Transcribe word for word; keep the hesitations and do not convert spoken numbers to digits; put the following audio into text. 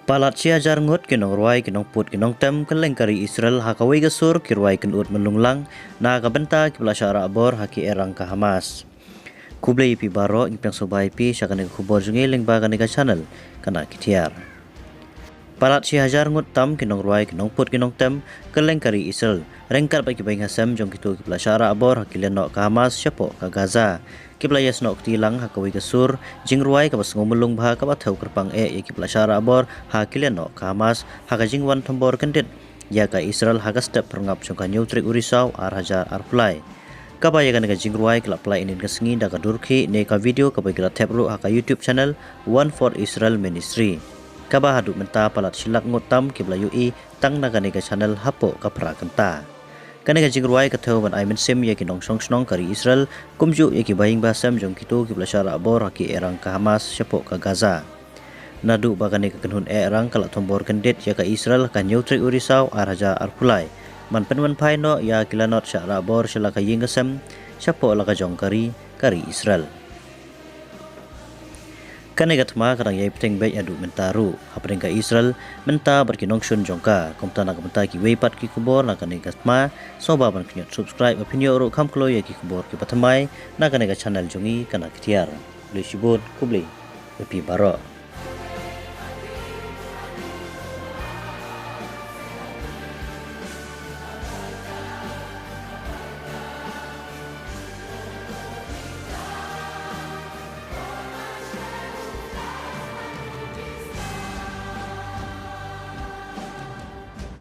Palat shi hajar ngut ki nongrwai, ki nongput, ki nongtem kylleng ka ri Israel ha kawei ka sur ki rwai kynud mynlunglang na ka bynta kiba la shah rah bor ha ki erang ka Hamas. Khublei ïa phi baroh, ngi pdiang sngewbha ïa phi sha kane ka khubor jong ngi lyngba kane ka channel Kana Ki Tiar. Palat shi hajar ngut tam ki nongrwai, ki nongput, ki nongtem kylleng ka ri Israel ryngkat bad ki bahaïing hasem jong kito kiba la shah rah bor ha ki lynnong ka Hamas shapoh ka Gaza, kiba la ïasnoh kti lang ha kawei ka sur jingrwai kaba sngewmulung bha, kaba thew kyrpang eh ïa kiba la shah rah bor ha ki lynnong ka Hamas ha ka jingwan thombor kyndit ïa ka Israel ha ka step phyrngap jong ka hynñiew tarik u Risaw ar hajar arphew lai. Kaba ïa kane ka jingrwai ka la pynlait hynnin ka sngi da ka dur khih ne ka video kaba ki la thep ruh ha ka YouTube channel One for Israel Ministry, kaba haduh mynta palat shi lak ngut tam kiba la ïohi tang na kane ka channel hapoh ka phra kynta. Kane ka jingrwai ka thew ban ai mynsiem ïa ki nongshong shnong ka ri Israel kumjuh ïa ki bahaïing bahasem jong kito kiba la shah rah bor ha ki erang ka Hamas shapoh ka Gaza. Naduh ba kane ka kynhun eh rang ka la thombor kyndit ïa ka Israel ha ka hynñiew tarik u Risaw ar hajar arphew lai, man pynwanphai noh ïa ki lanot shah rah bor sha la ka ïing ka sem shapoh la ka jong ka ri, ka ri Israel. Kane ka thma ka dang ïai bteng beit haduh mynta ruh hapdeng ka Israel mynta bad ki nongshun jong ka. Kumta na ka bynta kiwei pat ki khubor na kane ka thma, sngewbha ban kynjat subscribe ba phin ïoh ruh kham kloi ïa ki khubor kiba thymmai na kane ka channel jong ngi Kana Ki Tiar. Khublei shibun, khublei ïa phi baroh.